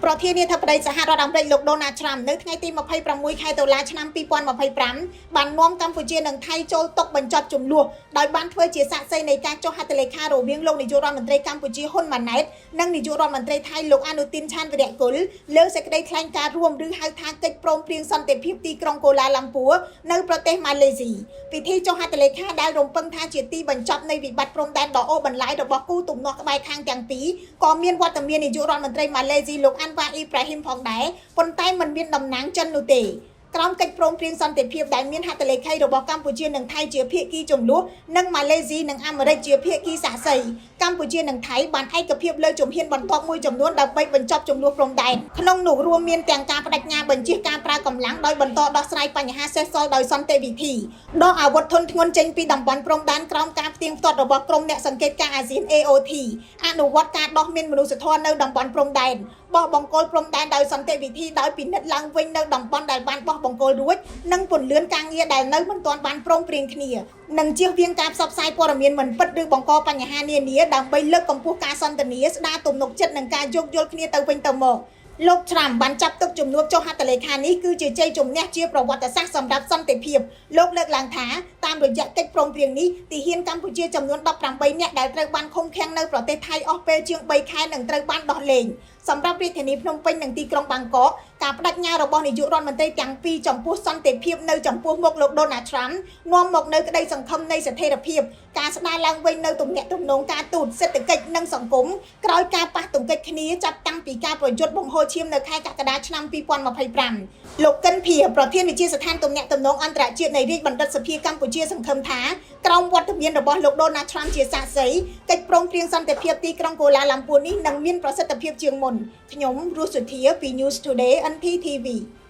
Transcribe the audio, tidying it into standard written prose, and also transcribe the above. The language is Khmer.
ប្រធានាធិបតីសហរដ្ឋអាមេរិកលោកដូណាល់ត្រាំនៅថ្ងៃទី26ខែតុលាឆ្នាំ2025បាននាំកម្ពុជានិងថៃចូលតុបញ្ចប់ជម្លោះដោយបានធ្វើជាសាក្សីនៃការចុះហត្ថលេខារវាងលោកនាយករដ្ឋមន្ត្រីកម្ពុជាហ៊ុនម៉ាណែតនិងនាយករដ្ឋមន្ត្រីថៃលោកអានុទីនឆានវិរៈគុលលើសេចក្តីថ្លែងការណ៍រួមឬហៅថាកិច្ចព្រមព្រៀងសន្តិភាពទីក្រុងកូឡាឡាំពួរនៅប្រទេសម៉ាឡេស៊ីពិធីចុះហត្ថលេខាដែលរំពឹងថាជាទីបញ្ចប់នៃវិបត្តិព្រំដែនដ៏អូសបន្លាយរបស់គូទំនាស់ក្បែរខាងទាំងពីរក៏មានវត្តមាននាយករដ្ឋមន្ត្រីម៉ាឡេស៊ីលោកអាន់វ៉ាអ៊ីប្រាហ៊ីមផងដែរប៉ុន្តែមិនមានតំណាងចិននោះទេក្រោមកិច្ចព្រមព្រៀងសន្តិភាពដែលមានហត្ថលេខីរបស់កម្ពុជានិងថៃជាភាគីជម្លោះនិងម៉ាឡេស៊ីនិងអាមេរិកជាភាគីសាក្សីកម្ពុជានិងថៃបានឯកភាពលើជំហានបន្ទាប់មួយចំនួនដើម្បីបញ្ចប់ជម្លោះព្រំដែនក្នុងនោះរួមមានទាំងការបដិញ្ញាបញ្ជៀសការប្រើកម្លាំងដោយបន្តដោះស្រាយបញ្ហាសេសសល់ដោយសន្តិវិធីដកអាវុធធុនធ្ងន់ចេញពីតំបន់ព្រំដែនក្រោមការផ្ទៀងផ្ទាត់របស់ក្រុមអ្នកសង្កេតការណ៍អាស៊ាន AOT អនុវត្តការដោះមានមនុស្សធម៌នៅតំបន់ព្រំដែនបោះបង្គោលព្រំដែនដោយសន្តិវិធីដោយពិនិត្យឡើងវិញនៅតំបន់ដែលបានបោះបង្គោលរួចនិងពន្លឿនការងារដែលនៅមិនទាន់បានព្រមព្រៀងគ្នានិងជៀសវាងការផ្សព្វផ្សាយព័ត៌មានមិនពិតឬបង្កបញ្ហានានាដើម្បីលើកកម្ពស់ការសន្ទនាស្ដារទំនុកចិត្តនិងការយោគយល់គ្នាទៅវិញទៅមកលោកត្រាំបានចាត់ទុកជំនួបចុះហត្ថលេខានេះគឺជាជ័យជំនះជាប្រវត្តិសាស្ត្រសម្រាប់សន្តិភាពលោកលើកឡើងថាតាមរយៈកិច្ចព្រមព្រៀងនេះទាហានកម្ពុជាចំនួន18នាក់ដែលត្រូវបានឃុំឃាំងនៅប្រទេសថៃអស់ពេលជាង3ខែនឹងត្រូវបានដោះលែងសម្រាប់រាជធានីភ្នំពេញនិងទីក្រុងបាងកកការបដិញ្ញារបស់នាយករដ្ឋមន្ត្រីទាំងពីរចំពោះសន្តិភាពនៅចំពោះមុខលោកដូណាល់ត្រាំនាំមកនូវក្តីសង្ឃឹមនៃស្ថិរភាពការស្ដារឡើងវិញនៅទំនាក់ទំនងការទូតសេដ្ឋកិច្ចនិងសង្គមក្រោយការប៉ះទង្គិចគ្នាចាប់តាំងពីការប្រយុទ្ធបង្ហូរឈាមនៅខែកក្កដាឆ្នាំ2025លោកកិនភាប្រធានវិទ្យាស្ថានទំនាក់ទំនងអន្តរជាតិនៃរាជបណ្ឌិតសភាកម្ពុជាសង្ឃឹមថាក្រោមវត្តមានរបស់លោកដូណាល់ត្រាំជាសាក្សីកិច្ចព្រមព្រៀងសន្តិភាពទីក្រុងកូឡាឡាំពួរនេះនឹងមានប្រសិទ្ធភាពជាងមុនខ្ញុំរស់សុធាពី News Today NTTV។